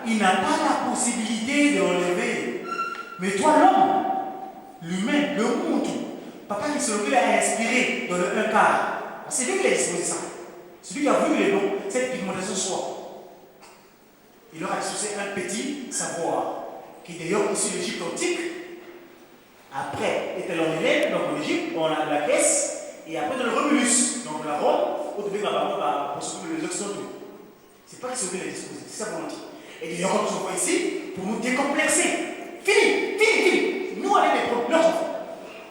il n'a pas la possibilité de l'enlever. Mais toi, l'homme, l'humain, le monde, papa qui se lequel a inspiré dans le un quart. C'est lui qui a disposé ça. Celui qui a voulu les dons, cette pigmentation soit. Il leur a disposé un petit savoir, qui d'ailleurs issu de l'Égypte antique, après était en Hélène, donc en Égypte, dans la Grèce, et après dans le Romulus, donc la Rome, où devait pour s'occuper des Occidentaux. C'est pas qu'ils se disposé, c'est sa volonté. Et d'ailleurs, comme on voit ici, pour nous décomplexer. Fini, fini, fini. Nous, on est des leurs enfants.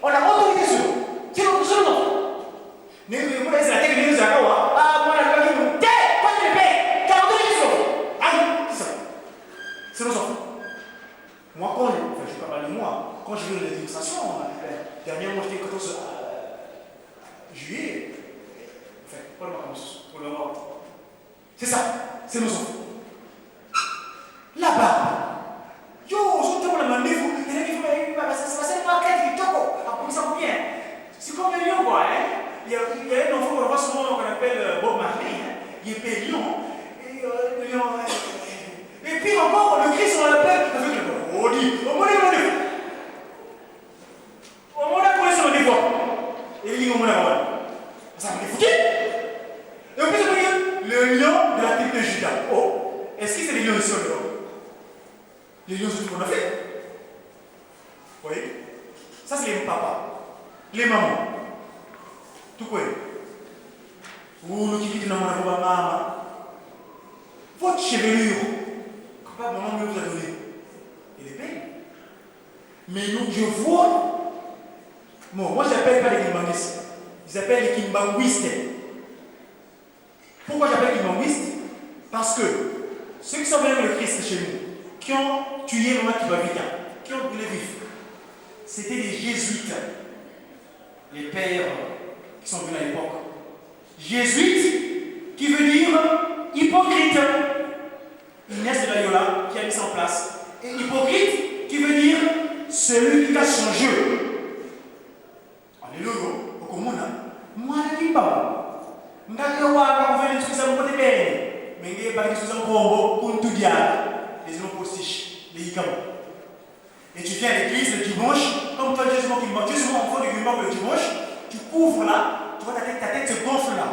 On a autorité sur eux. C'est notre seul enfant. Nous, nous, la tête, nous, ah, moi, la loi, nous, t'es, pas de père, t'as autorité sur eux. Ah, c'est ça. C'est nos enfants. Moi, quand, enfin, je ne parle pas de moi, quand je vais dans les démonstrations, dernièrement, j'étais 14 juillet, enfin, pas le pour le moment. C'est ça, c'est nos enfants. Là-bas, yo, je te rendez-vous, il y en a qui font, ça c'est pas ça bien. C'est comme le lion, quoi, hein. Il y a un enfant qu'on voit souvent qu'on appelle Bob Marley, hein. Il est lion, et le lion, et puis encore, le Christ, on l'appelle avec le on dit, on dit, on dit, on a collé sur le dévoile. Et il dit, on a ça m'a foutu. Et en plus, on dit, le lion de la tribu de Judas. Oh, est-ce que c'est le lion ici au dehors? Les lions, c'est tout qu'on a fait. Vous voyez? Ça, c'est les papas, les mamans. Tout quoi? Ou le qui dit, non, maman. Votre chevelure, que papa, maman vous a donné, elle est belle. Mais nous, je vois. Bon, moi, je n'appelle pas les kimbanguistes. Ils appellent les kimbanguistes. Pourquoi j'appelle kimbanguistes? Parce que ceux qui sont venus avec le Christ chez nous, qui ont tué Maman Kimpa Vita, qui ont brûlé vif, c'était des jésuites. Les pères qui sont venus à l'époque. Jésuites, qui veut dire hypocrite. Inès de Loyola qui a mis ça en place. Et hypocrite, qui veut dire celui qui cache son jeu. Alléluia, okomona mwana kimbangu ngake waka kuvele nsuku za mkote bene menge baki nsuku za nkombo kuntudia les postiches les ikamo. Et tu viens à l'église le dimanche, comme toi Dieu qui Dieu enfant de Kimbangu le dimanche, tu couvres là, tu vois ta tête se gonfle là,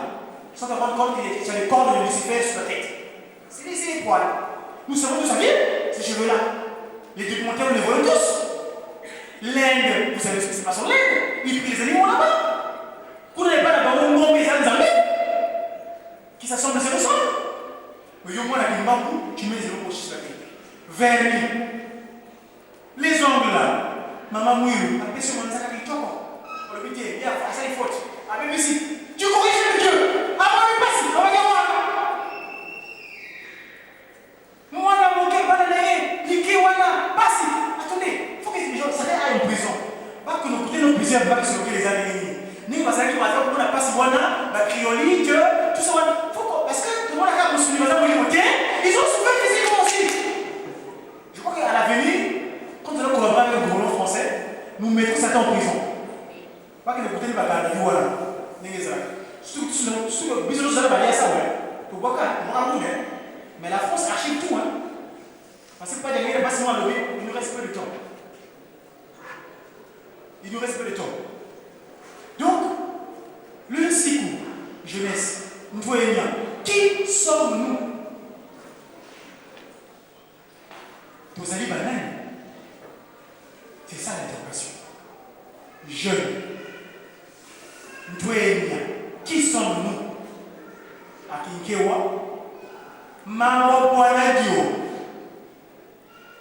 sans te rendre compte qu'il y a les cornes de Lucifer sur ta tête. C'est les poils. Nous savons d'où ça vient, ces cheveux-là. Les documentaires, nous les voyons tous. L'Inde, vous savez ce qui se passe en Inde? Ils prient les animaux là-bas. Vous n'avez pas là-bas où Nzambe qui s'assemble se ressemble. Mais au moins, la Kimbangu, tu mets les animaux sur la tête. Vernis. Les ongles là. Maman Mouillou, appelle sur mon Nzaka Kitoko. On le dit, il y a ça, il faut. Ah, même ici, tu corriges le Dieu. Ah, moi, il passe. On va dire, moi, la moquette, banane, Niki, wana, passe. Attendez, il faut que les gens s'arrêtent en prison. Pas que nous nos plusieurs, pas que sur les années. Ni parce que par exemple, on a passé wana, la cryolite, tout ça, faut parce que tout le monde a ils ont souffert physiquement aussi. Je crois qu'à l'avenir, quand nous allons collaborer avec le gouvernement français, nous mettrons certains en prison. Pas que le côté de la garde, voilà. Surtout, mais la France archive tout, hein. Parce que pas derrière, pas seulement lever, il nous reste peu de temps. Il nous reste peu de temps. Donc, le Sikou, jeunesse, qui sommes-nous? Tozali banane. C'est ça l'interrogation. Jeune. Ntouenia. Qui sommes-nous? Akinkewa. Maman.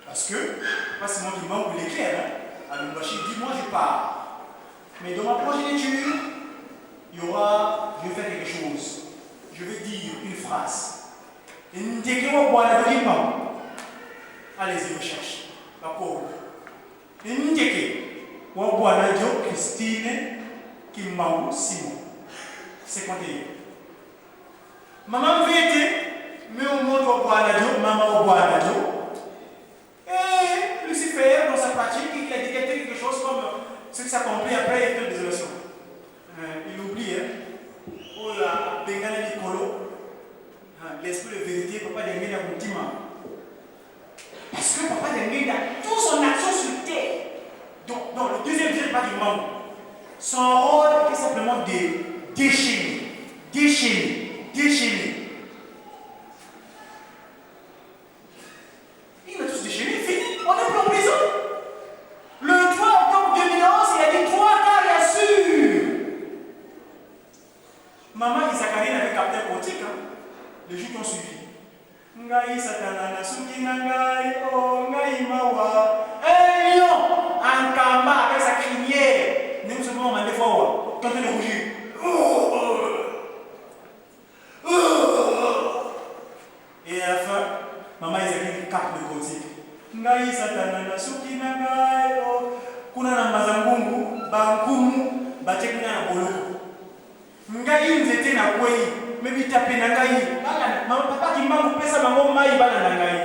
Parce que, pas seulement qu'il manque l'éclair, hein. À Lubumbashi, dit moi je pars. Mais dans ma progéniture, il y aura, je vais faire quelque chose. Je vais dire une phrase. Allez-y, recherche. D'accord. Ndeke Wabwana Christine Kimbangu Simon. 51. Maman Vete, mais au monde Wabwana Dio, Maman Wabwana Dio. Et Lucifer, dans sa pratique, il a détecté quelque chose comme ce qui s'accomplit après une désolation. Il oublie, hein. Oh là, Bengale Nicolo, l'esprit de vérité, papa de Mena Moutima. Kimbangu, son rôle était simplement de déchaîner, déchaîner, déchaîner. Il a tous déchaîné, fini, on est plus en prison. Le 3 octobre 2011, il a dit trois quarts, il sûr. Maman Isakarine avait capté un potique, hein, les jours qui ont suivi. Ngai satana nasuki na ngai, oh ngai mawa. Un lion en kamba avec sa crinière. Nous sommes en fois, quand on est rougir. Et à la fin, maman Isakarine capte le cantique. Ngai satana nasuki na ngai, oh. Kuna na mazangungu, bankumu, batiaki nga na boloko. Ngai nzete nakwei, mais bitape na ngai, balanda, mama papa Kimbangu pesa bango mayi balanda ngai.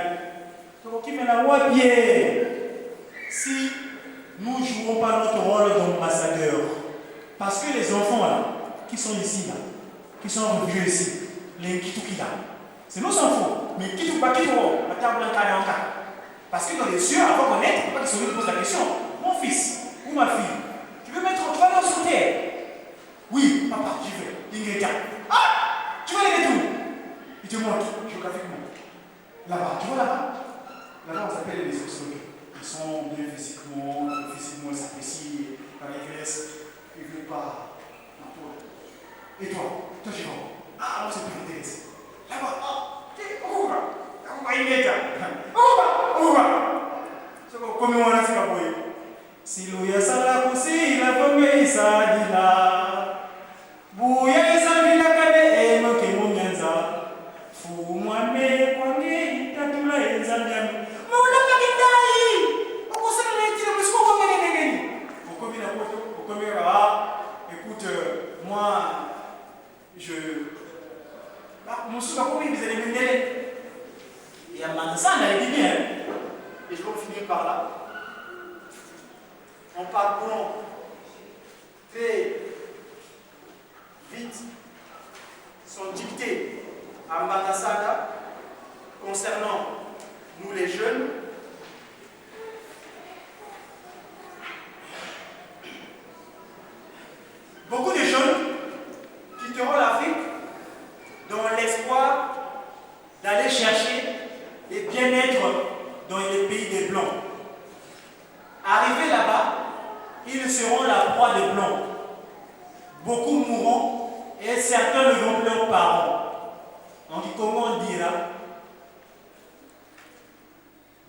Tokokimela wapi eh? Si nous jouons pas notre rôle d'ambassadeur, parce que les enfants là, qui sont ici là, qui sont réfugiés ici, les Nkituki là, c'est nos enfants, mais Kitu ba Kitu batambola nkana nka. Parce que dans les cieux, avant qu'on entre, papa Kisongi pose la question, mon fils ou ma fille, tu veux mettre 3 ans sur terre? Oui, papa, j'y vais. Ingeta. Ah! Tu vas aller tout. Il te montre géographiquement. Là-bas, tu vois là-bas? Là-bas, on s'appelle les Oxogues. Ils sont bien physiquement, physiquement, ils s'apprécient dans les Grèces. Ils ne veulent pas. Et toi? Toi, tu vas où? Ah, moi, c'est plus intéressant. Là-bas, ah, t'es où? Ingeta. Où? Où? Comme on a dit, Silu ya sala kusila vonge isadila. Buya isambila kane enoke munyanza. Fumwame kwange itatula enzambiami. Mulaka kindai. Okosala na etile musiko kwa mene nengeni. Okomi na poto, okomi kaka, ah, écoute, moi, je, bah, mosusu bakomi bizali mindele. Ya manzana ebi bien. Et je vais finir par là. En parcourant très vite son dictée à Mbangasanga concernant nous les jeunes. Beaucoup de jeunes quitteront l'Afrique dans l'espoir d'aller chercher le bien-être dans les pays des Blancs. Arrivés là-bas, ils seront la proie des Blancs. Beaucoup mourront et certains ne verront plus leurs parents. En Kikongo, on dira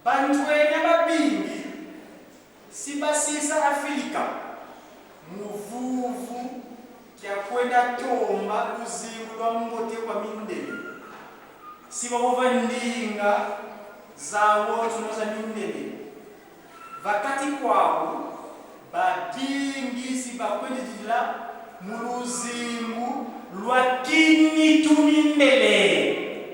Bantwenya babingi si basisa Afilika muvuvu kya kwenda tomba luzingu lwa mbote kwa mindele si bavova ndinga zawo nzuno za mindele vakati kwabu babingi si bakwendididila mu luzingu lwa kinitu mindele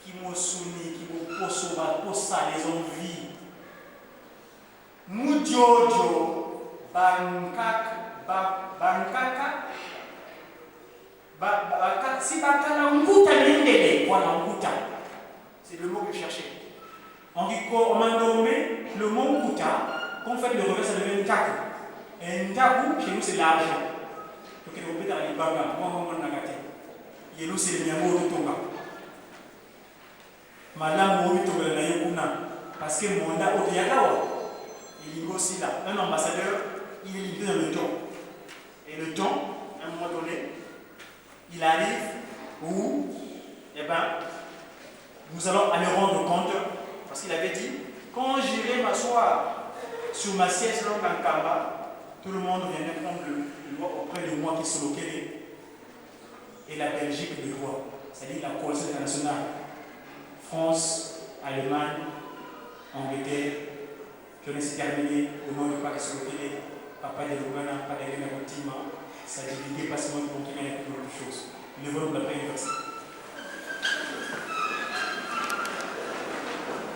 kimosuni kimoposo baposa les envies mudiodio bankaka ba, bankaka ba, ba, si bakala nguta mindele voilà nguta c'est le mot que je cherchais. En Kiko, en Mandombe, le mot nguta, quand on fait le revers, ça devient ntaku. Et ntaku, chez nous, c'est l'argent. Donc, il faut dans les banga, moi, moi, moi, nagate. Yelo, c'est le nyamo de Tonga. Malamu oyo tongela na yo kuna parce que mandat oyo toyaka awa elingi osila. Un ambassadeur, il est limité dans le temps. Et le temps, à un moment donné, il arrive où, eh ben, nous allons aller rendre compte, parce qu'il avait dit, quand j'irai m'asseoir sur ma siège longue en Kamba, tout le monde viendrait prendre le loi auprès de moi qui se loquait et la Belgique le roi, c'est-à-dire la coalition internationale, France, Allemagne, Angleterre, je laisse terminer au nom de Papa Solokele, Papa de Lugana, Papa de Tima, sa divinité passe moi pour qu'il y ait autre chose. Le volant de la première verset.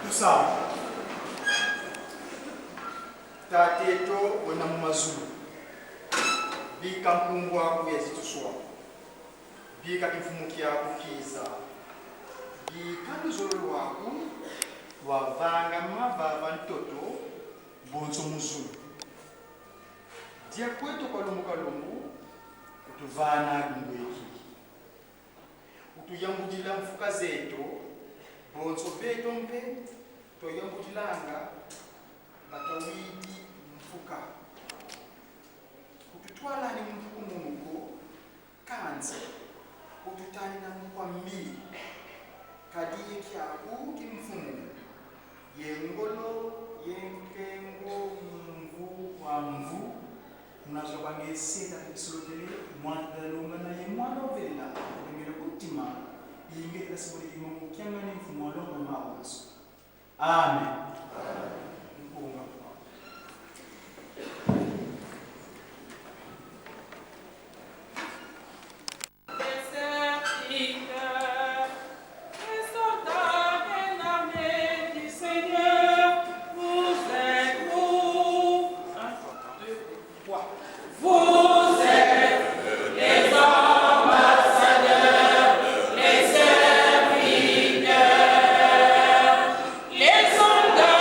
Tout ça. Tateto wena mu mazulu bika mpungu aku yazituswa bika kifumu kyaku kiza bika luzolo lwaku lwavanga mavava ntoto bonso muzulu. Dia kwetu kwa lumbu kalumbu kutuvana lungweki. Utuyambudila mfuka zetu bonso beto mpe toyambudilanga batawidi mfuka. Ututwalani mfuku munuko kanza ututani na mukwa mbi kadiye kyaku kimfumu yengolo yenkengo mvu wa mvu munazwa kwange seta kisolotele mwana dalonga na ye mwana ovelela olengele kutima ingetela siboleki mongo kiangani mfumu alonga mawaso. Amen. Mpunga. Les serviteurs, les soldats de l'armée du Seigneur, vous êtes vous. Un, deux, trois. Vous êtes les ambassadeurs, les serviteurs, les soldats.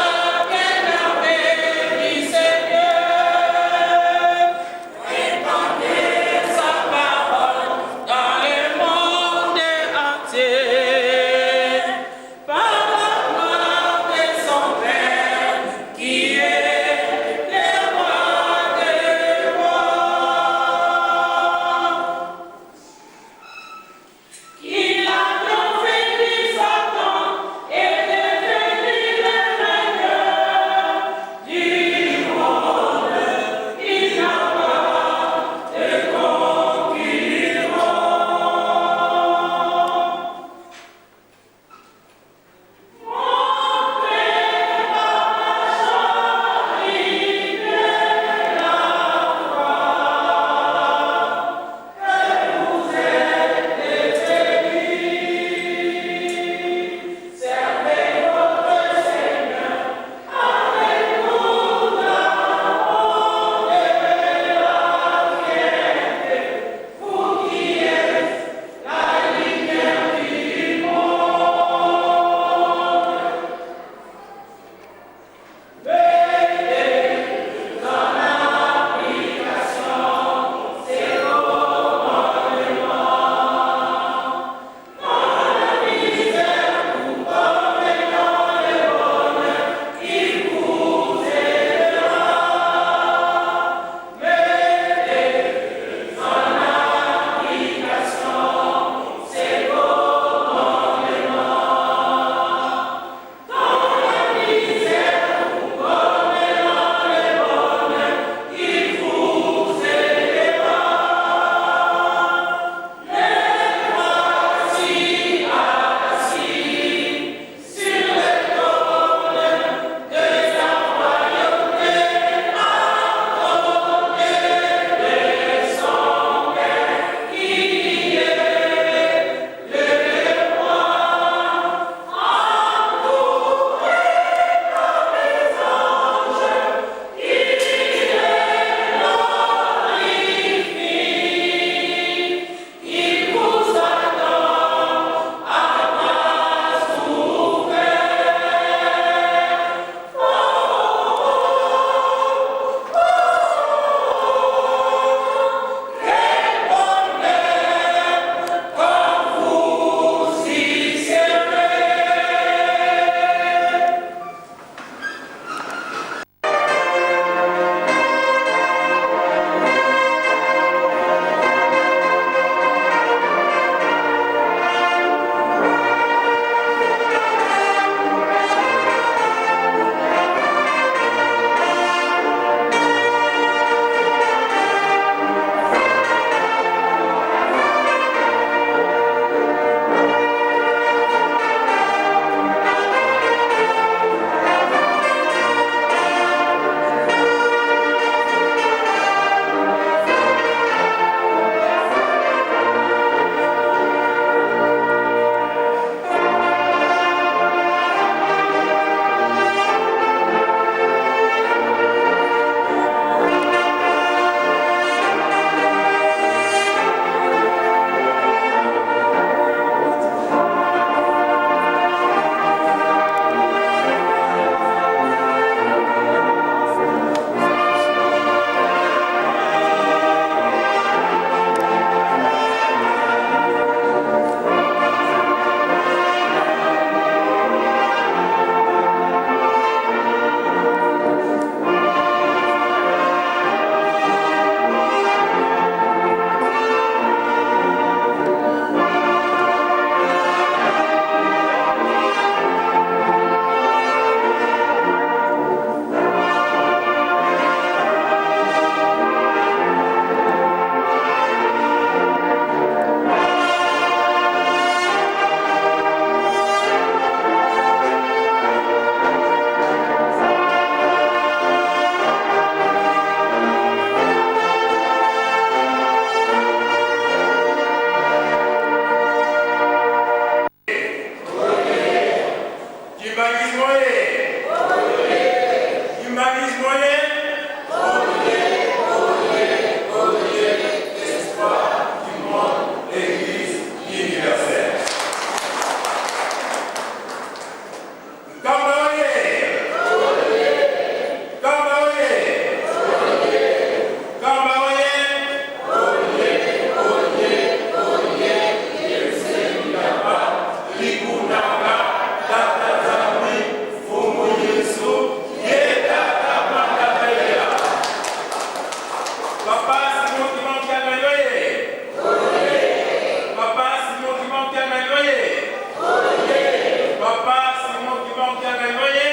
Kimbanguisme oye! Kimbanguisme oye! Église universelle. Nkamba oye! Nkamba oye! Nkamba oye! Likunaka, Tata Nzambi, Mfumu Yesu, ye Tata Mandabela. Papa Simon Kimbangu Kiangani oye! Papa Simon Kimbangu Kiangani oye! Papa Simon Kimbangu Kiangani oye!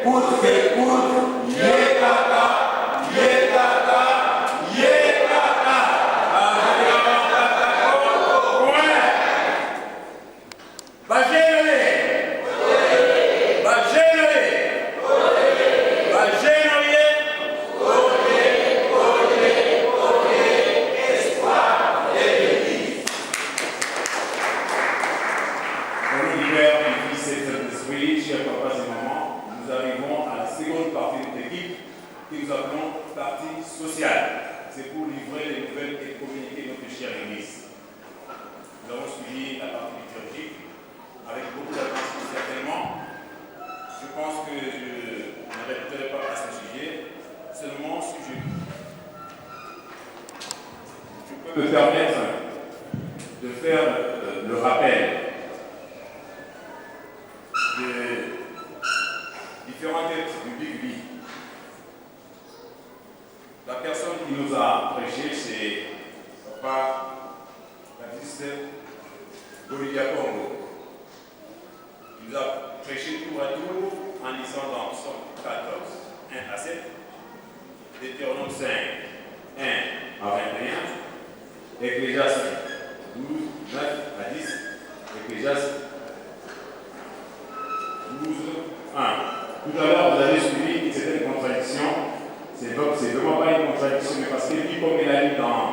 Coûte que coûte, ye kaka, ye kaka, ye kaka. Point. Bajene, bajene, bajene oye! Oye, oye, oye, espoir de. Au nom du Père, du Fils et du Saint-Esprit, chers papas et mamans, nous arrivons à la seconde partie de notre équipe que nous appelons partie sociale. C'est pour livrer les nouvelles et communiquer notre chère Église. Nous avons suivi la partie liturgique avec beaucoup d'attention certainement. Je pense que je ne répéterai pas à ce sujet. Seulement si je peux me permettre de faire le rappel des différents textes du Big B. La personne qui nous a prêché, c'est Papa Baptiste Bolivia Congo. Il nous a prêché tour à tour en lisant dans Psaume 14, 1 à 7, Deutéronome 5, 1 à 21, Ecclésiaste 12, 9 à 10, Ecclésiaste 12, 1. Tout à l'heure, vous avez suivi une certaine contradiction. C'est vraiment pas une contradiction, mais parce que lui, comme il a lu dans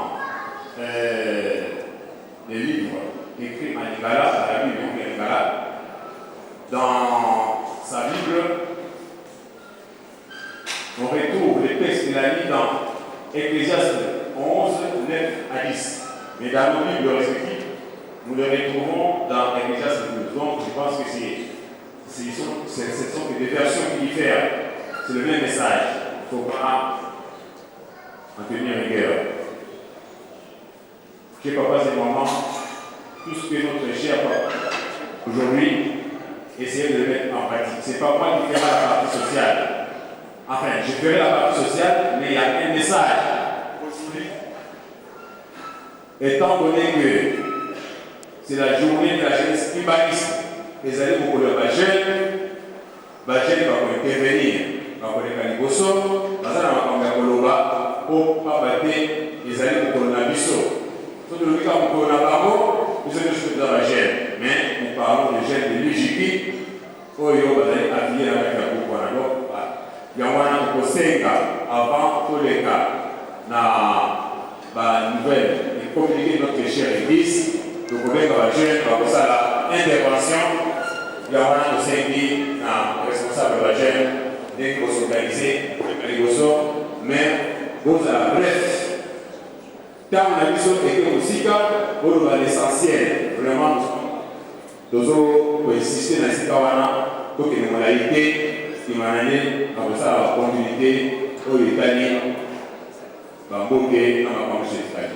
les livres écrits en lingala, dans la Bible en lingala, dans sa Bible, on retrouve les textes qu'il a mis dans Ecclésiaste 11, 9 à 10. Mais dans nos Bibles respectives, nous les retrouvons dans Ecclésiaste 12. Donc je pense que ce sont que des versions qui diffèrent. C'est le même message. Il ne faut pas en tenir rigueur. Chers papas et mamans, tout ce que notre cher papa aujourd'hui, essayez de le mettre en pratique. Ce n'est pas moi qui ferai la partie sociale. Enfin, je ferai la partie sociale, mais il y a un message. Aujourd'hui, étant donné que c'est la journée de la jeunesse kimbanguiste, ezali mokolo ya bajeune, bajeune bakointervenir, bakoleka liboso, baza na makambo ya koloba, mpo pamba te ezali mokolo na biso. So tolobi kaka mokolo na bango, biso nyonso toza bajeune, mais nous parlons de jeunes de l'UJK oyo bazali affilié na kati ya groupe wana. Donc yango wana tokosenga, avant toleka na banouvelle et communiquer notre chère église, tokobenga bajeune bakosala intervention. Yango wana tosengi na responsable bajeune ndenge kosorganiser liboso, mais bozala bref. Ntango na biso eke mosika, boloba l'essentiel. Vraiment, tozo koinsister na esika wana, tokende molai te. Nsima na nde na kosala bacontinuité oyo etali bamboke na makambo nyonso etikali.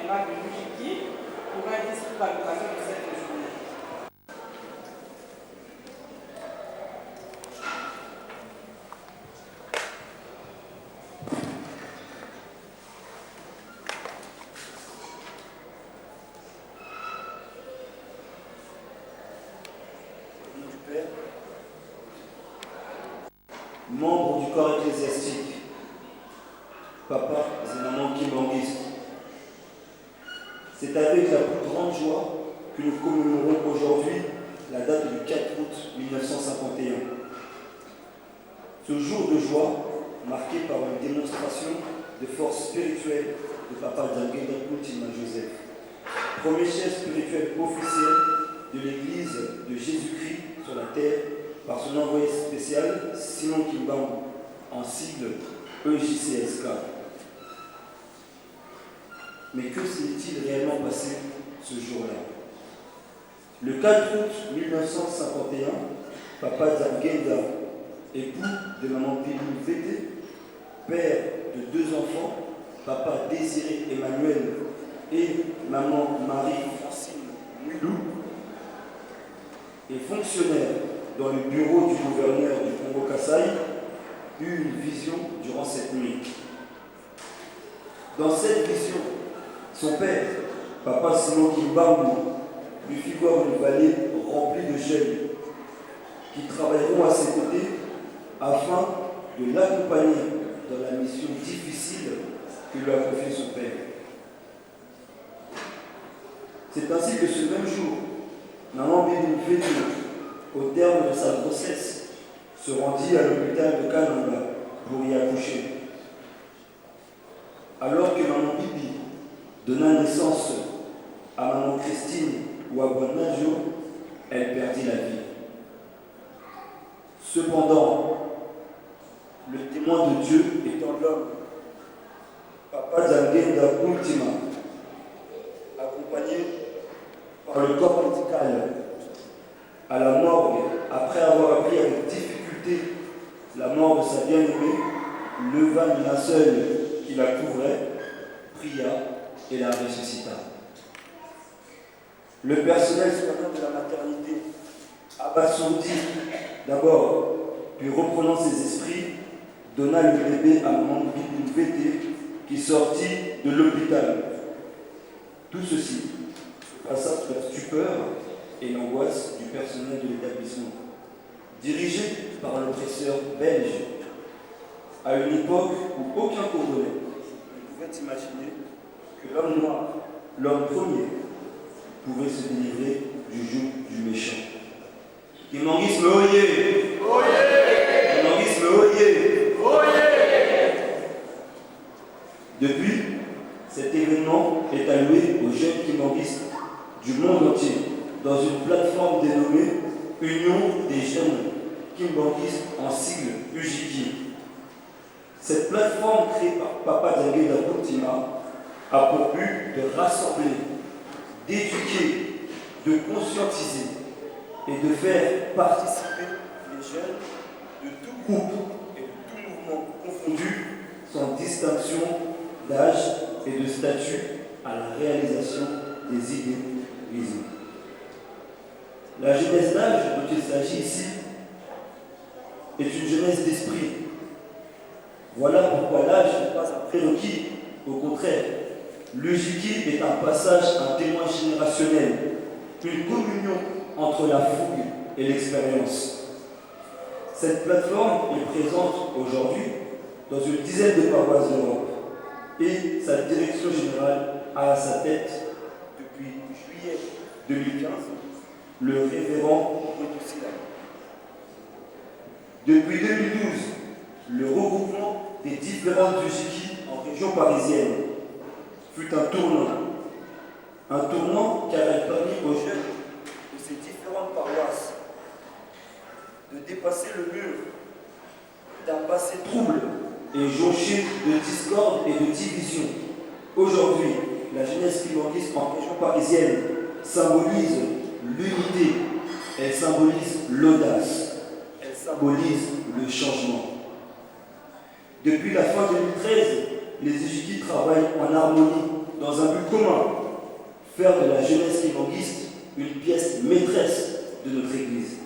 général de l'UJIKI, pour un discours à l'occasion de cette journée. Au nom du Père, membre du corps ecclésiastique, papa et maman kimbanguiste, c'est avec la plus grande joie que nous commémorons aujourd'hui la date du 4 août 1951. Ce jour de joie, marqué par une démonstration de force spirituelle de Papa Diangienda Kuntima Joseph, premier chef spirituel officiel de l'Église de Jésus-Christ sur la terre par son envoyé spécial Simon Kimbangu, en sigle EJCSK. Mais que s'est-il réellement passé ce jour-là? Le 4 août 1951, Papa Diangienda, époux de maman Bibi Vete, père de 2 enfants, Papa Désiré Emmanuel et maman Marie-Francine Mulou, et fonctionnaire dans le bureau du gouverneur du Congo-Kasaï, eut une vision durant cette nuit. Dans cette vision, son père, Papa Simon Kimbangu, lui fit voir une vallée remplie de jeunes qui travailleront à ses côtés afin de l'accompagner dans la mission difficile que lui a confiée son père. C'est ainsi que ce même jour, Maman Bibi Vete, au terme de sa grossesse, se rendit à l'hôpital de Kananga pour y accoucher. Alors que Maman Bibi donna naissance à Maman Christine Ouabouanajo, elle perdit la vie. Cependant, le témoin de Dieu étant l'homme, Papa Diangienda Kuntima, accompagné par le corps médical à la morgue, après avoir appris avec difficulté la mort de sa bien-aimée, leva le linceul qui la couvrait, pria et la ressuscita. Le personnel soignant de la maternité, abasourdi d'abord, puis reprenant ses esprits, donna le bébé à Maman Bibi Vete qui sortit de l'hôpital. Tout ceci se passa sous la stupeur et l'angoisse du personnel de l'établissement, dirigé par l'oppresseur belge, à une époque où aucun Congolais ne pouvait imaginer que l'homme noir, l'homme premier, pouvait se délivrer du joug du méchant. Kimbanguisme oyé! Oyé! Kimbanguisme oyé! Oyé! Depuis, cet événement est alloué aux jeunes kimbanguistes du monde entier dans une plateforme dénommée Union des jeunes kimbanguistes en sigle UJIKI. Cette plateforme créée par Papa Diangienda Kuntima a pour but de rassembler, d'éduquer, de conscientiser et de faire participer les jeunes de tout groupe et de tout mouvement confondu, sans distinction d'âge et de statut, à la réalisation des idées visées. La jeunesse d'âge dont il s'agit ici est une jeunesse d'esprit. Voilà pourquoi l'âge n'est pas un prérequis, au contraire. L'UJIKI est un passage, un témoin générationnel, une communion entre la fougue et l'expérience. Cette plateforme est présente aujourd'hui dans une dizaine de paroisses d'Europe et sa direction générale a à sa tête, depuis juillet 2015, le révérend Moutoussila. Depuis 2012, le regroupement des différentes UJIKI en région parisienne fut un tournant. Un tournant car elle permit aux jeunes de ces différentes paroisses de dépasser le mur d'un passé trouble et jonché de discorde et de division. Aujourd'hui, la jeunesse kimbanguiste en région parisienne symbolise l'unité, elle symbolise l'audace, elle symbolise le changement. Depuis la fin 2013, les UJIKI travaillent en harmonie dans dans un but commun, faire de la jeunesse kimbanguiste une pièce maîtresse de notre Église.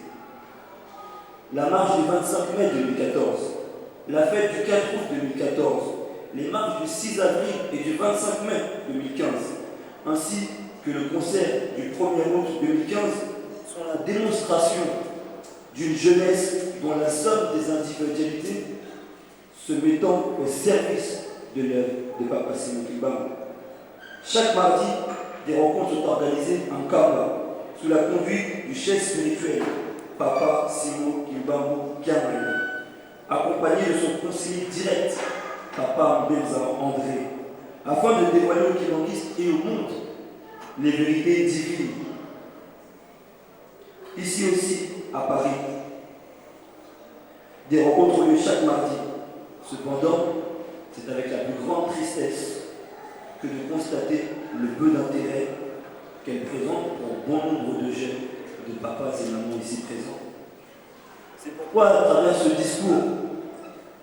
La marche du 25 mai 2014, la fête du 4 août 2014, les marches du 6 avril et du 25 mai 2015, ainsi que le concert du 1er août 2015 sont la démonstration d'une jeunesse dont la somme des individualités se mettant au service de l'œuvre de Papa Simon Kimbangu. Chaque mardi, des rencontres sont organisées en Kamba, sous la conduite du chef spirituel, Papa Simon Kimbangu Kiangani, accompagné de son conseiller direct, Papa Mbenza André, afin de dévoiler aux kimbanguistes et au monde les vérités divines. Ici aussi, à Paris, des rencontres ont lieu chaque mardi. Cependant, c'est avec la plus grande tristesse que de constater le peu d'intérêt qu'elle présente pour bon nombre de jeunes, de papas et mamans ici présents. C'est pourquoi, à travers ce discours,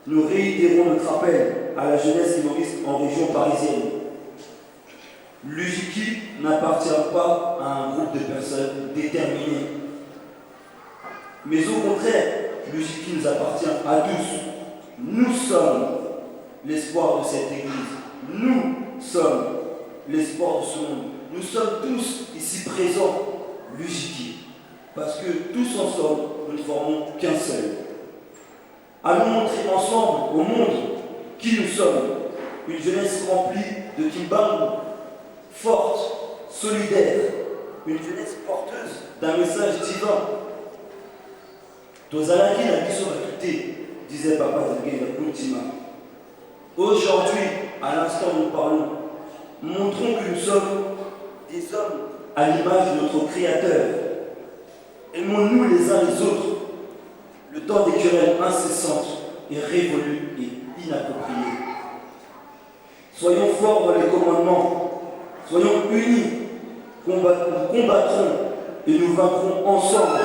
nous réitérons notre appel à la jeunesse humoriste en région parisienne. L'UJQ n'appartient pas à un groupe de personnes déterminées. Mais au contraire, l'UJQ nous appartient à tous. Nous sommes l'espoir de cette Église. Nous sommes l'espoir de ce monde. Nous sommes tous ici présents, l'UJQ. Parce que tous ensemble, nous ne formons qu'un seul. Allons montrer ensemble au monde qui nous sommes. Une jeunesse remplie de Kimbangu, forte, solidaire, une jeunesse porteuse d'un message divin. Tozalaki na biso batu te, disait Papa Diangienda Kuntima. Aujourd'hui, à l'instant où nous parlons, montrons que nous sommes des hommes à l'image de notre Créateur. Aimons-nous les uns les autres. Le temps des querelles incessantes est révolu et inapproprié. Soyons forts dans les commandements, soyons unis, nous combattrons et nous vaincrons ensemble,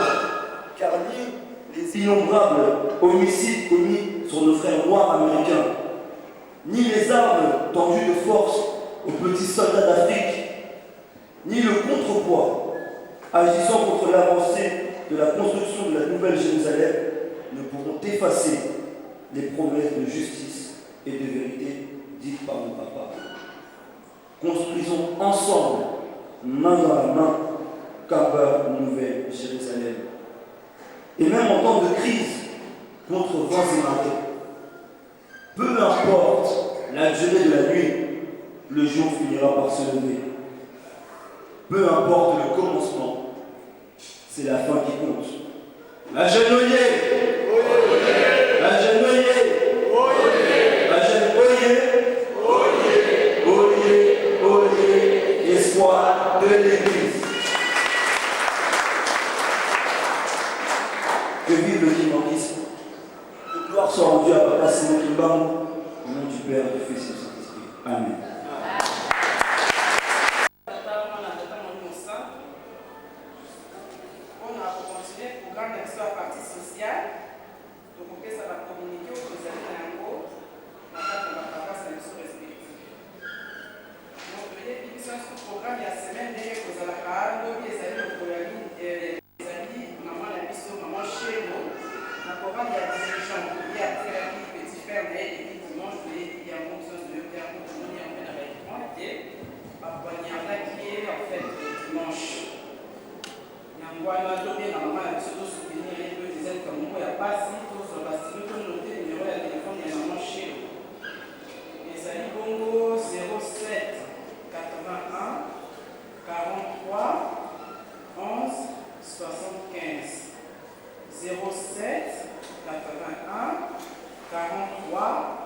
car ni les innombrables homicides commis sur nos frères noirs américains, ni les armes tendues de force aux petits soldats d'Afrique, ni le contrepoids agissant contre l'avancée de la construction de la Nouvelle Jérusalem ne pourront effacer les promesses de justice et de vérité dites par nos papas. Construisons ensemble, main dans la main, Kamba Nouvelle Jérusalem. Et même en temps de crise, contre vents et marées, peu importe la durée de la nuit, le jour finira par se lever. Peu importe le commencement, c'est la fin qui compte. La jeune Oye! La jeune Oye! La jeune Oye! Oye! Oye! Espoir de l'Église. Que vive le kimbanguisme. Que gloire soit rendue à Papa Simon Kimbangu, au nom du Père, du Fils et du Saint-Esprit. Amen. Tata, Mwana, Tata Molimo Santu. Pona ko continuer programme na biso ya partie sociale, tokopesa ba communique oyo tozali na yango na kati na ba paroisse na biso respective. Donc toyebi biso nyonso programme ya semaine ndenge ekozalaka. Lobi ezali mokolo ya ezali mama na biso mama Shero na chorale ya dirigeant, ye atikalaki petit frère na ye depuis dimanche. Toyebi yango biso nyonso, toyoki yango, tomoni yango mpe na ba écran te bapoignardaki ye en fait dimanche. Yango wana tobenga mama na biso, tosoutenir ye mpo ete eza likambo moko ya pasi. Tozwa bastylo, tonote numero ya telefone ya mama Shero, ezali bongo 07 81 43 11 75, 07 81 43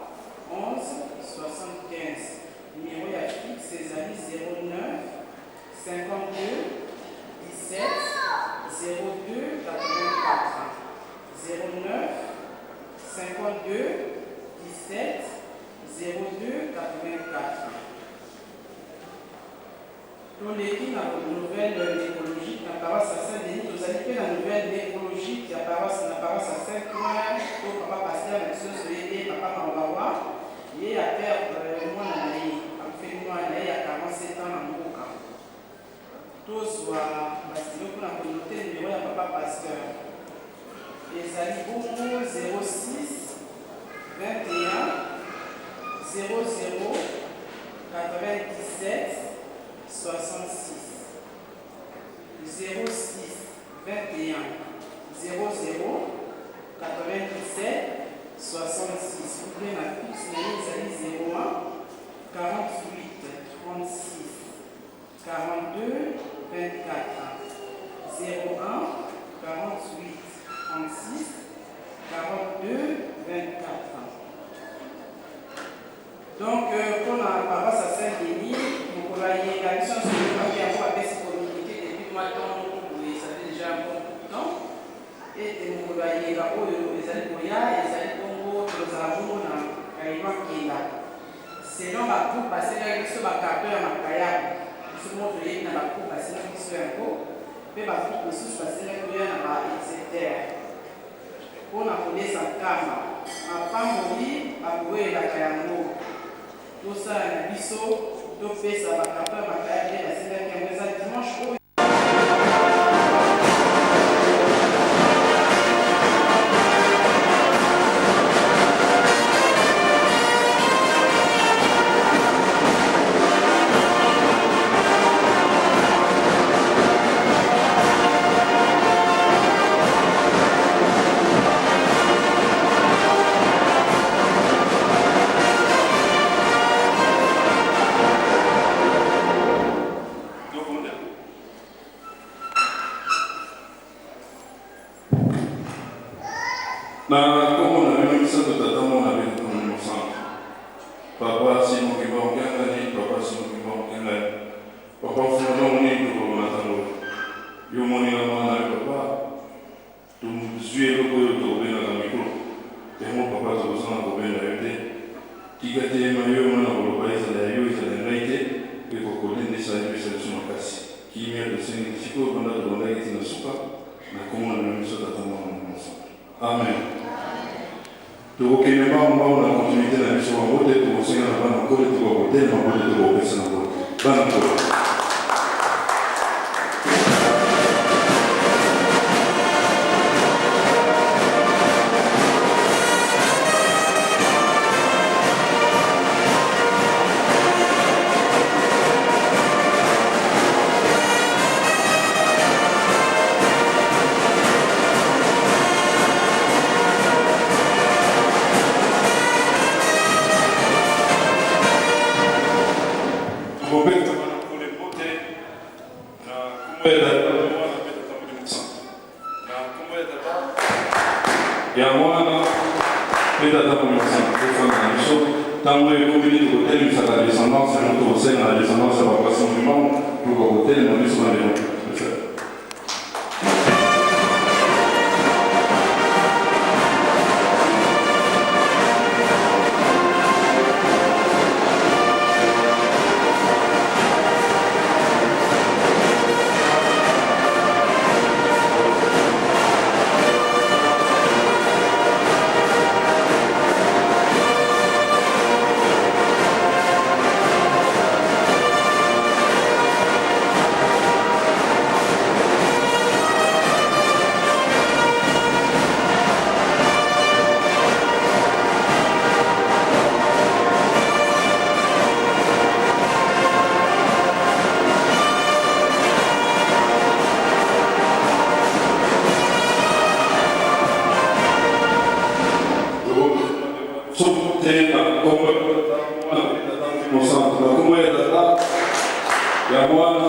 11 75. Numero ya fixe ezali 09 52 17 02 84, 09 52 17 02 84. Toleki na nouvelle nécrologique na paroisse ya Saint-Denis. Tozali mpe na nouvelle nécrologique ya paroisse na paroisse ya Saint-Ouen to papa pasteur na biso nyonso ye papa Mawawa, ye ya perdre mwana na ye, akufeli mwana. bomwana na ye ya 47 ans na mboka. Tozwa ba stylo mpo na ko noter numero ya papa pasteur. Ezali bongo 06 21 00 97 66. 06 21 00 97 66 ou bien na fixe na ye ezali 01 48 36 42 24 01 48 36 42 24. Donc pona paroisse ya Saint Denis mokolo ya yenga biso nionso toyokaki yango bapesi communique depuis mwa temps moko boye ça fait dejà un bon bout de temps ete mokolo ya yenga oyo ezali koya ezali bongo tokozala bongo na réunion kenda selon ba groupe basengaki biso ba carton ya makayabu biso moko toyebi na ba groupe basengaki biso yango pe ba groupe mosusu basengaki toya na ba excepteur Mpo na kolesa nkamba. Mapamboli bakowelelaka yango. Tosala na biso topesa ba carton ya makaya nde basengaki yango eza dimanche oyo. Na nkombo na bino misato Tata, Mwana mpe Molimo Mosantu. Papa Simon Kimbangu Kiangani, Papa Simon Kimbangu Kiangani, Papa Mfumu ntango nini tokoloba na ntango oyo? Yo omoni nga mwana na yo papa, tozwi eloko oyo tokobengaka micro, yango papa tokozanga kobenga yo te. Tika te maye oyo nga nakoloba ezala ya yo ezala ya ngai te, ekokolendisa epesa biso makasi. Kimia tosengeli sikoyo banda tobandaki ti na suka, na kombo na bino biso Tata, Mwana, Molimo Mosantu. Amen. Tokokende mbangu mbangu na continuite na biso bango te tokosenga na bana nkole tokoka kotelema mpo te tokopesa na nkolo bana nkole. Tokobeta bana nkole mbote na nkombo ya Tata, Mwana mpe Tata Molimo Mosantu. Na nkombo ya Tata, ya Mwana mpe Tata Molimo Mosantu. Tofanda na biso ntango ekomi nde tokotelemisaka descendance yango, tokosenga na descendance ya Papa Simon Kimbangu tokoka kotelema biso bandeko. Soki na nkombo ya Tata, Mwana mpe Tata Molimo Mosantu, na nkombo ya Tata, ya Mwana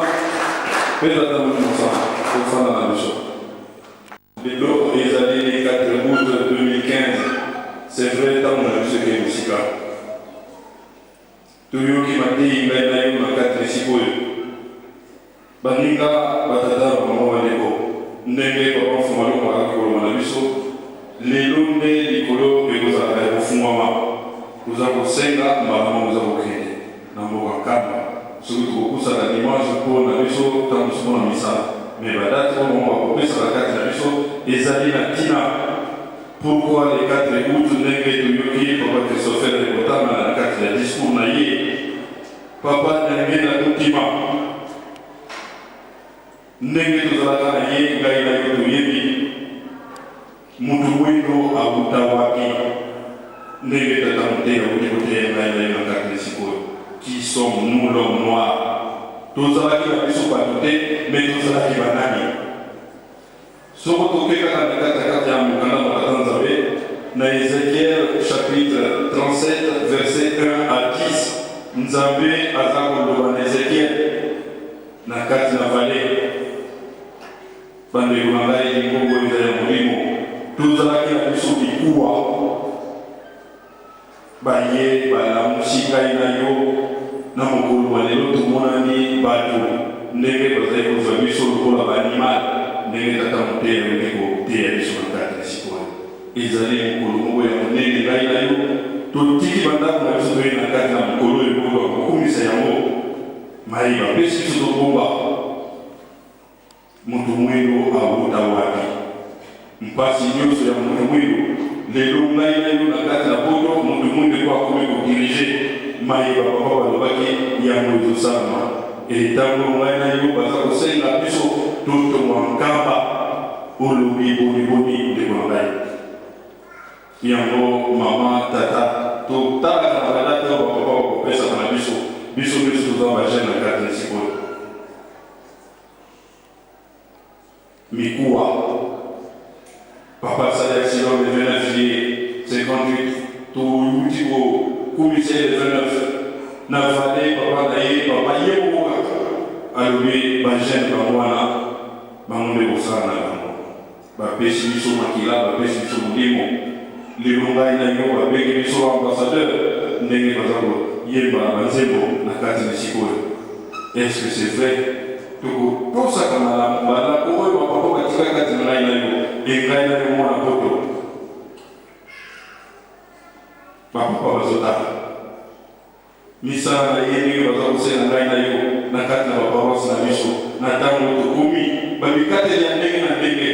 mpe Tata Molimo Mosantu, tofanda na biso. Lelo ezali le 4 aout 2015, c'est vrai tango na biso ekei mosika. Toyoki mateyi ngai na yo na kati na esika oyo. Baninga, ba tata, ba mama, ba ndeko, ndenge Papa Mfuma Longo akaki koloba na biso, lelo nde likolo ekozalaka ya kofungwama. Toza kosenga mbala moko eza kokende na mboka Nkamba soki tokopusaka dimanche mpo na biso tango mosusu mpo na misala mais ba date oyo bango bakopesaka kati na biso ezali na tina. Pourquoi le 4 aout ndenge toyoki Papa Christopher kotanga na kati ya discours na ye? Papa Diangienda Kuntima ndenge tozalaka na ye ngai na yo toyebi mutu muindo awuta wapi ndenge tata moteyi awuti koteya ngai na yo na kati na sikoyo qui sommes nous l'homme noir tozalaki na biso bato te mais tozalaki ba nani? Soko toke kaka na kati ya kati ya mokanda mwa Tata Nzambe, na Ezekiel chapitre 37 verset 1 à 10, Nzambe aza koloba na Ezekiel na kati na vallee. Bandeko na ngai, lingongo eza ya molimo. Tozalaki na biso mikuwa. Baye balamusi ngai na yo na mokolo mwa lelo tomonani bato ndenge bazali kozwa biso lokola ba animal ndenge tata moteyi awuti koteya biso na kati na sikoyo. Ezali mokolo moko ya monene ngai na yo totiki ba ndako na biso toye na kati na mokolo oyo po bakokumisa yango maye bapesi biso tobomba. Moto mwindo awuta wapi? Mpasi nioso ya moto mwindo lelo ngai na yo na kati na poto moto mwindo eko akomi ko diriger maye ba papa balobaki yango ezo salama et tango ngai na yo baza kosenga biso totonga nkamba olobi boni boni ndeko na ngai yango mama tata totalaka na ba date oyo ba papa bakopesaka na biso biso nioso toza ba jeune na kati na sikoyo. Mikuwa papa asali accident le 29 juillet 58 towuti ko kumisa ye le 29 na valle papa na ye papa ye moko kaka alobi ba jeune bango wana bango nde kosala na bango bapesi biso makila bapesi biso molimo lelo ngai na yo babengi biso ba ambassadeur ndenge baza koyemba na banzembo na kati na sikoyo est ce que c'est vrai tokotosaka malamu malako oyo bapapa batika kati na ngai na yo e ngai na yo mwana poto bapapa bazotala Misala na ye ndenge baza kosenga ngai na yo na kati na ba paroisse na biso na tango oyo tokomi ba bikateli ya ndenge na ndenge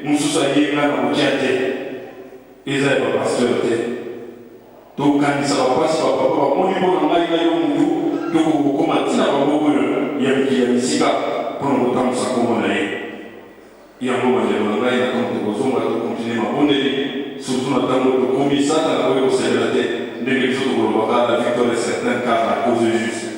mosusu aye ngai na kotia te eza ya ba pasteur te tokanisa ba pasi ba papa bamoni mpo na ngai na yo mutu tokoki kokoma ti na ba mboka oyo ya mikili ya misika mpo na kotambusa nkombo na ye. Yango ba ndeko na ngai na tango tokozonga to continuer mabondeli surtout na tango oyo tokomi satana akoki kosepela te ndenge biso tokolobaka la victoire est certaine car la cause est juste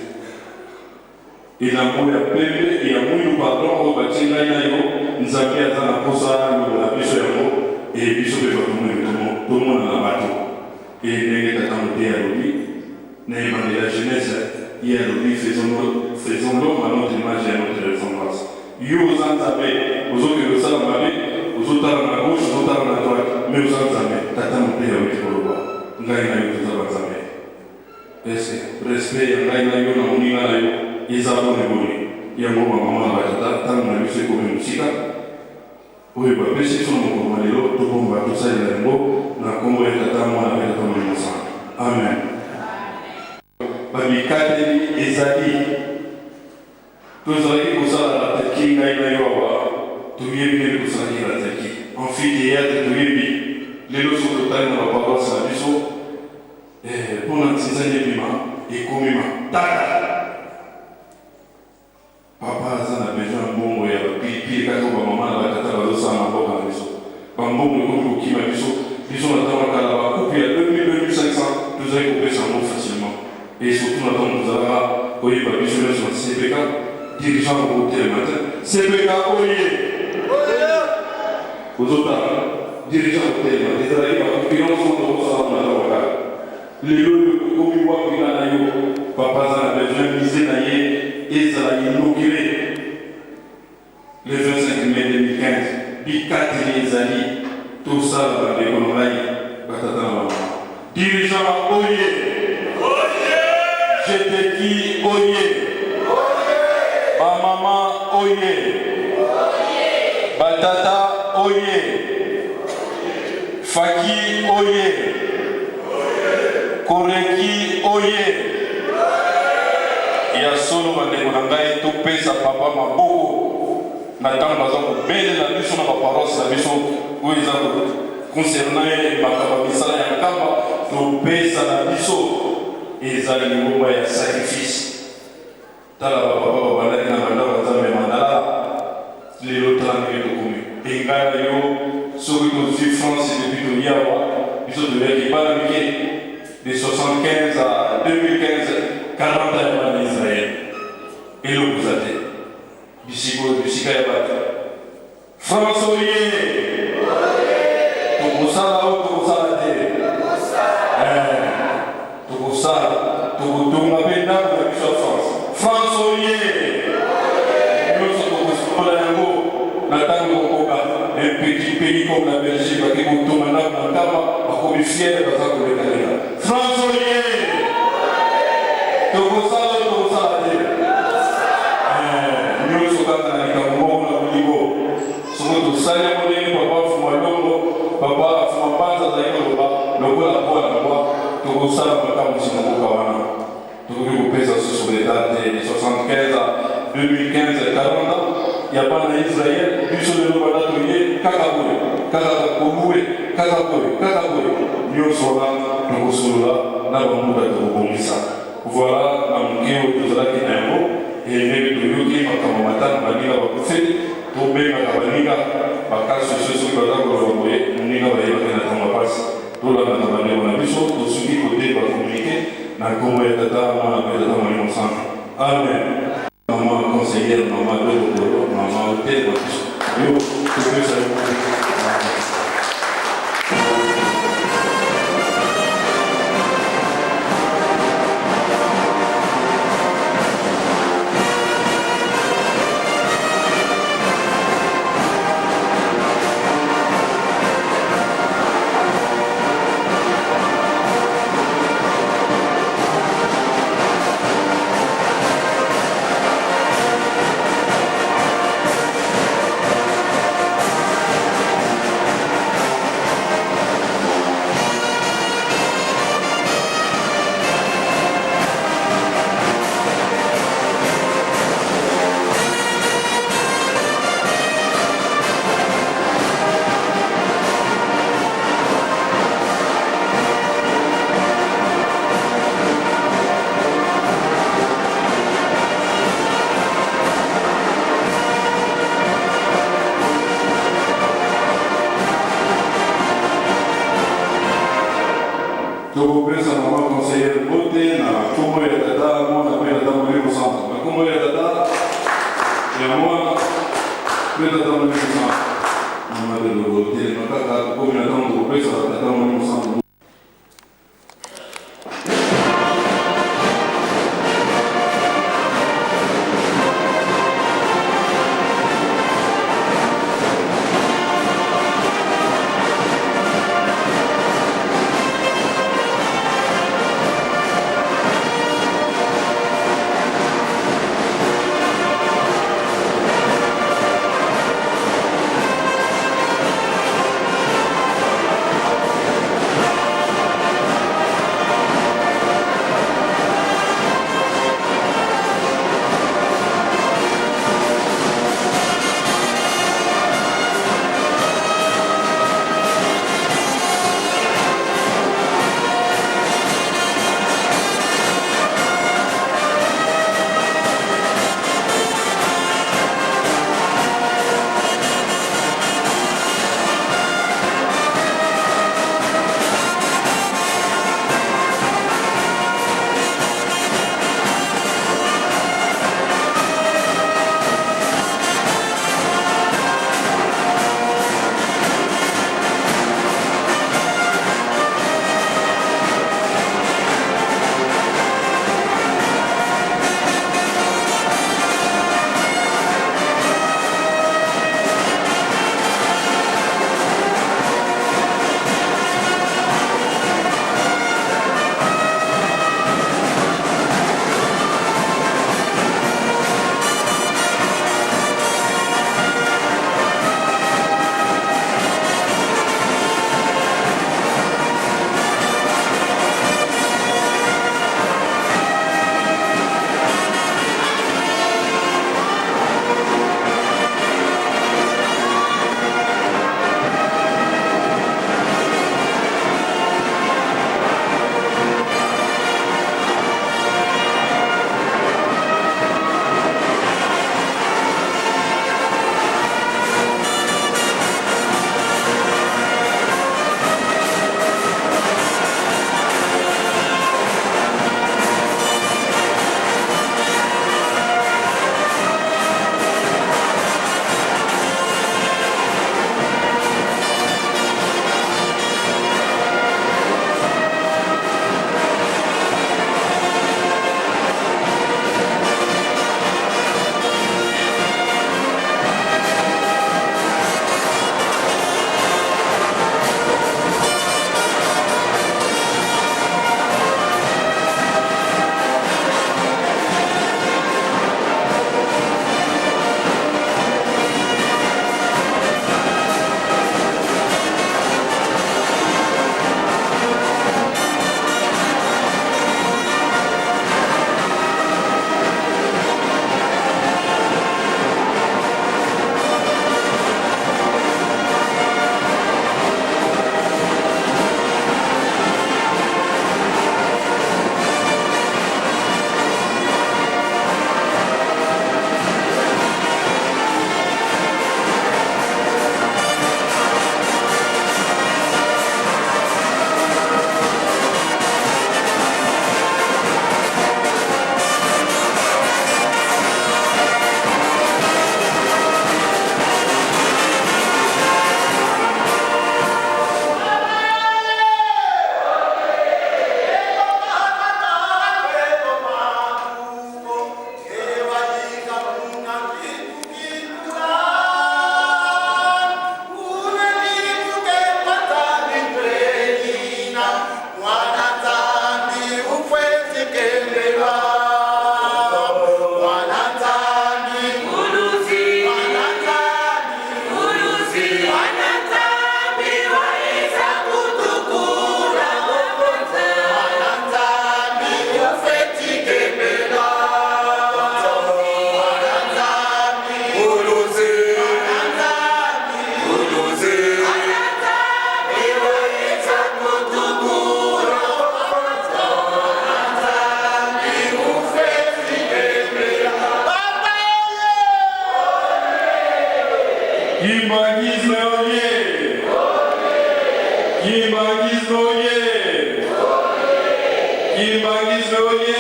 elambo ya pembe ya mwindu pardon oyo batie ngai na yo Nzambe aza na posa alongola biso yango et biso pe bato mwindu tomonana bato et ndenge tata moteyi alobi na ebandeli ya Genèse ye alobi faisons l'homme à notre image et à notre ressemblance Yo oza nzambe ozo kende osala mabe ozo tala na gauche ozo tala na droite mais oza nzambe tata moteyi awuti koloba ngai na yo toza ba nzambe est ce que respect ya ngai na yo na moninga na yo eza boni boni yango ba maman na ba tata tango na biso ekomi mosika oyo bapesi biso na mokolo mwa lelo tobomba tosalela yango na kombo ya tata mwana pe tata molimo santu amen. Ba bikateli ezali. Tozalaki kosala na Turquie ngai na yo awa toyebi ndenge tosalaki na Turquie amphitheatre toyebi lelo soki totali na ba paroisse na biso eh, mpo na nzinzani ebima ekomi matata. Papa aza na besoin ya mbongo ya ba pilipili kaka oyo ba maman na ba tata bazo sala na mboka na biso. Ba mbongo ekomi kokima biso. Biso na tango ya kala ba coupe ya 2000, 2500 tozalaki kopesa yango facilement. Et surtout na tango tozalaka koyeba biso nionso na CPK, dirigeant akoki kotelema te. CPK oye! Ozotala, dirigeant akotelema te. Ezalaki ba concurrence oyo tokosala na tango ya kala. Lelo oyo tokomi wapi nga na yo? Papa aza na besoin musee na ye ezala inaugure le 25 mai 2015. Bikateli ezali tosala ba ndeko na ngai ba tata na ba mama. Dirigeant oye! Jeteki oye! Ba mama oye! Ba tata oye! Faki oye! Koreki oye! Ya solo bandeko na ngai topesa papa maboko na ntango baza kobelela biso na ba paroisse na biso oyo eza ko concernant ye makambo ya misala ya nkamba topesa na biso eza lingomba ya sacrifice. Tala ba papa babandaki na ba ndako ya Nzambe ya Mandala, lelo tala ndenge tokomi. Et ngai na yo soki tozui France depuis toye awa, biso toyaki bana mike de 75 à 2015, 40 ans ya bana Israël. Eloko eza te. Bisiko bisika ya bato. France oye! Tokosala oyo tokosala te. Eh, tokosala, tokotonga mpe ndako na biso ya France. France oye! Nyonso tokosikola yango na ntango ekokoka. Un petit pays comme la Belgique bake kotonga ndako na Nkamba, bakomi fier, baza kolekaleka. France oye! Tokosala oyo tokosala te. Eh, nyonso kaka na likambo moko na bolingo. Soko tosali yango ndenge papa Fuma Longo, papa Fuma Mbanza azali koloba, lokola mbwa na mbwa, tokosala makamwisi na mboka wana. Tokoki kopesa susu retard te. De 75 à 2015, 40 ans ya bana ya Israël, biso lelo banda toye kaka boye, kaka koluwe, kaka boye, kaka boye. Nyonso wana tokosolola na bambuta, tokobongisa. Voilà na moke oyo tozalaki na yango. Et ndenge toyoki makambo matanga baninga bakufeli, tobengaka baninga bakasi oso soki baza koloba boye, moninga bayebaki na ntango ya mpasi. Tolandaka bandeko na biso, tosuki kote ba communique na nkombo ya Tata, Mwana mpe Tata Molimo Santu. Amen. Mama conseillère, mama Dokokolo, mama Hotel, yo topesa yo. Tokopesa mama conseillère mbote na nkombo ya Tata, Mwana mpe Tata Molimo Santu. Na nkombo ya Tata, ya Mwana mpe Tata Molimo Santu. Mama de Lobo, telema kaka, tokomi na ntango tokopesa Tata Molimo Santu. Kimbanguisme oye! Kimbanguisme oye! Kimbanguisme oye!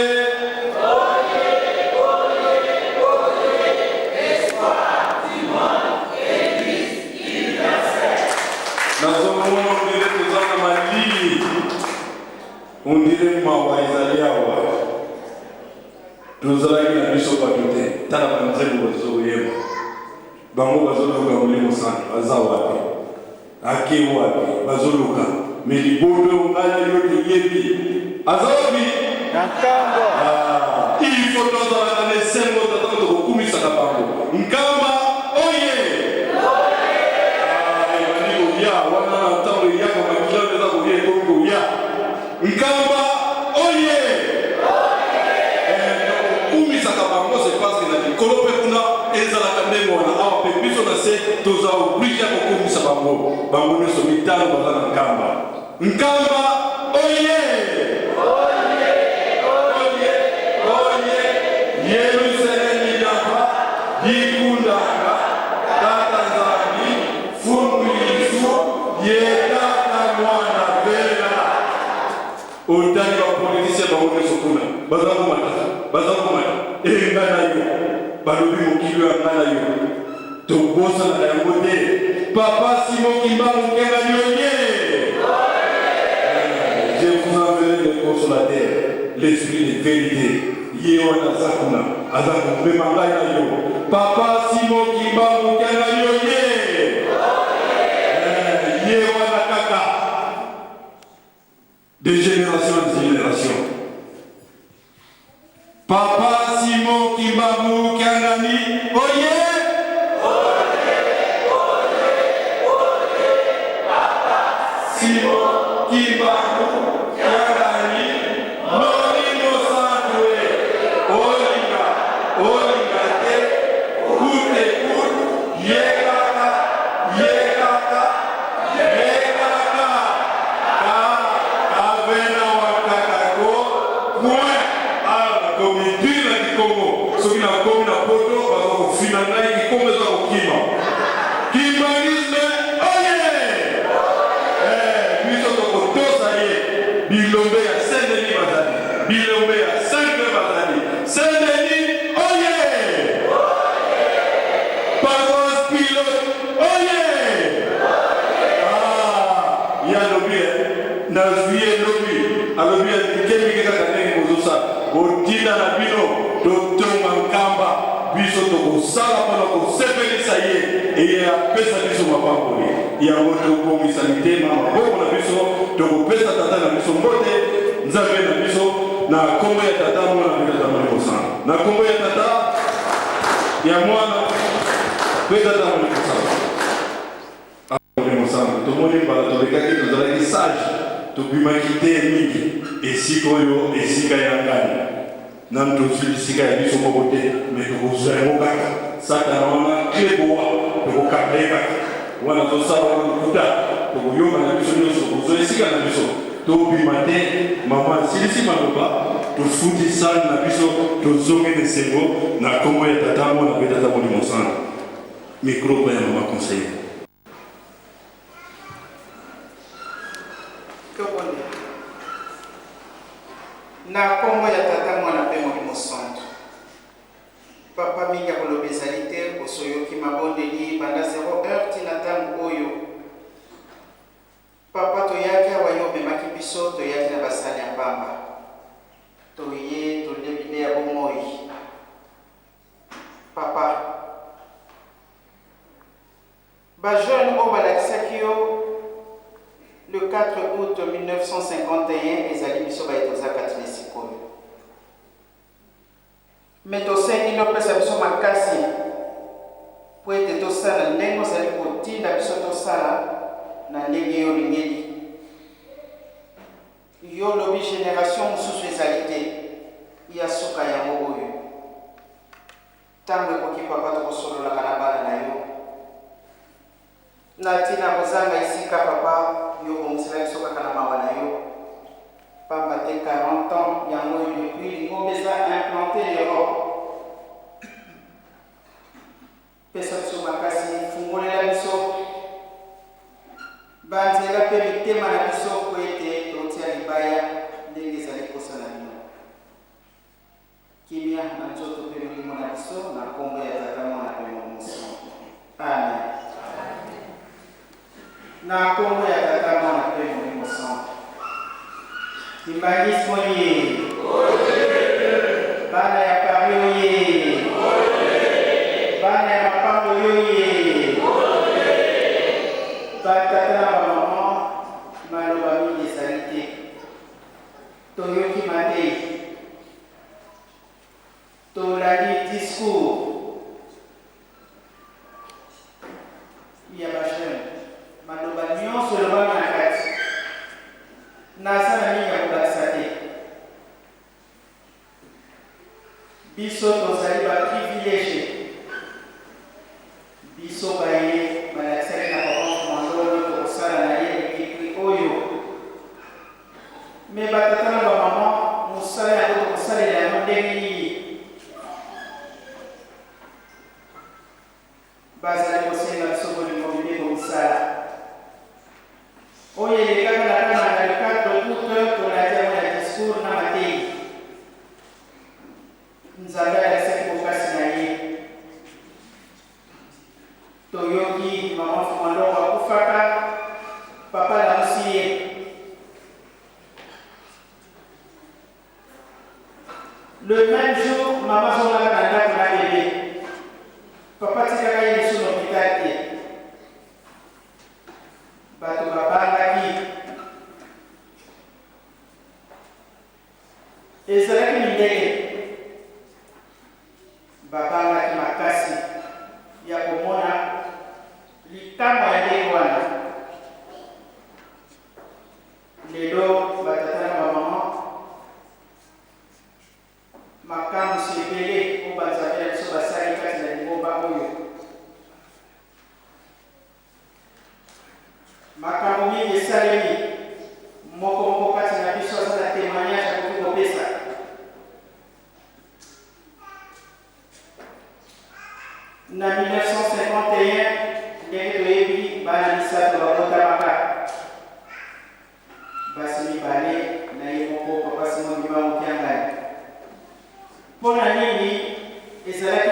Nazomona ondire toza na malili, ondire mawa ezali awa. Tozalaki na biso bato te, tala banzembo bazokoyemba. Bango bazoluka Molimo Santu, aza wapi? Ake wapi? Bazoluka me libondo oyo ngai na yo toyebi aza wapi? Na nkambo. Ah, il faut tozalaka na esengo tata tokokumisaka bango. Nkamba oye! Ah, ebandi koya wana na ntango eyaka makila wana eza koya ekomi koya. Nkamba oye! Eh, tokokumisaka bango c'est parce que na likolo mpe kuna ezalaka ndenge wana awa mpe biso na se toza oblige ya kokumisa bango. Bango nyonso mitano baza na Nkamba. Nkamba oye! Oye! Oye! Yelusalemi yamba dikundanga Tata Nzambi Mfumu Yesu ye Tata Mwana Bela. Otali ba politiciens bango nionso kuna baza komata baza komata eh nga na yo balobi mokili oyo ya nga na yo tobosanaka yango te papa Simon Kimbangu Kiangani oye je vous enverrai le consolateur l'esprit de verite ye wana aza kuna aza komema ngai na yo papa Simon Kimbangu Kiangani oye ye wana kaka De generation en generation. Papa Simon Kimbangu Kiangani oye! Simon Kimbangu Kiangani Molimo Santu e olinga olinga te coute coute ye kaka ye kaka Yekaka ka kavena wakaka ko point awa nakomi dur na kikongo soki nakomi na poto baza kofina ngai kikongo eza kokima kimbanguisme oye eh, biso tokotosa ye bilombe ya saint denis bazali bilombe ya saint clé bazali saint denis oye paroisse pilote Oye! Ah, ye alobi eh, nazwi ye lobi, alobi ya mike mike kaka ndenge bozosala, botinda na bino totonga Nkamba, biso tokosala mpo na kosepelisa ye, eye apesa biso mapamboli yango. Tobongisa mitema, maboko na biso, tokopesa tata na biso mbote, Nzambe na biso, na kombo ya Tata, Mwana mpe Tata Molimo Santu, na kombo ya Tata, ya Mwana mpe Tata Molimo Santu. Molimo Santu, tomoni mbala tolekaki tozalaki sage, tobimaki te mingi. Esika oyo esika ya ngani, nanu tozwi bisika ya biso moko te, me tokozwa yango kaka. Satana wana clé boa, tokokanga ye kaka wana, tosala wana lokuta, tokoyoka na biso nyonso, tokozwa esika na biso. Tobima te mama asilisi maloba tofuti salle na biso tozongi na esengo na kombo ya tata mwana pe tata molimo santu micro pa ya mama conseillère. Tobondela. Na kombo ya Tata, Mwana mpe Molimo Santu. Papa, mingi ya koloba ezali te, osi oyoki mabondeli banda 0 heure ti na tango oyo. Papa toyaki awa yo omemaki biso toyaki na basani ya pamba toye tolie bilei ya bomoi papa ba jeune oyo balakisaki yo le 4 aout 1951 ezali biso baye toza kati na esikoyo Mais tosengi nde opesa biso makasi mpo ete tosala ndenge ozali kotinda biso tosala na ndenge yo olingeli. Yo olobi generation mosusu ezali te, ya suka yango oyo. Tango ekoki papa tokosololaka na bana na yo. Na tina kozanga esika papa yo obongisela biso kaka na mawa na yo pamba te 40 ans yango oyo depuis lingomba eza implante n'Europe. Pesa biso makasi, fungolela biso banzela mpe mitema na biso mpo ete totia libaya ndenge ezali mposa na bino. Kimia na nzoto mpe molimo na biso na nkombo ya Tata, Mwana mpe Molimo Santu. Amen. Na nkombo ya Tata, Mwana mpe Molimo Santu. Kimbanguisme oye! Bana ya Paris oye! Bana ya mapango yoye! Batata na bamama, maloba mingi ezali te. Toyoki mateyi. Tolandi discours ya ba jeunes. Maloba nionso elobami na kati. Naza na mingi ya kobakisa te. Biso tozali ba privilegies. Biso baye balakisaki na papa Mfuma Ndolo tokosala na ye ekekli oyo. Mais ba tata na ba maman mosala yango tokosalela yango ndenge nini? Bazali kosenga biso bolingo mibeko misala. Oyo elekaka na Kananga le 4 aout tolandi yango na discours na mateyi. Nzambe alakisaki bokasi na ye. Toyoki maman Fuma Ndongo akufaka, papa alamusi ye. Le meme jour, mama azongaka na ndako na bebe. Papa atikaka ye lisusu na hopital te. Bato babangaki. Ezalaki mindele. Babangaki makasi ya komona likamwa ya ndenge wana. Lelo ba tata na ba maman makamwisi ebele oyo ba nzambe na biso basali kati na lingomba oyo. Makambo mingi esalemi, moko moko kati na biso aza na temoignage akoki kopesa. Na 1951, ndenge toyebi, bana misato babotamaka, basi mibale na ye moko Papa Simon Kimbangu Kiangani. Mpo na nini ezalaki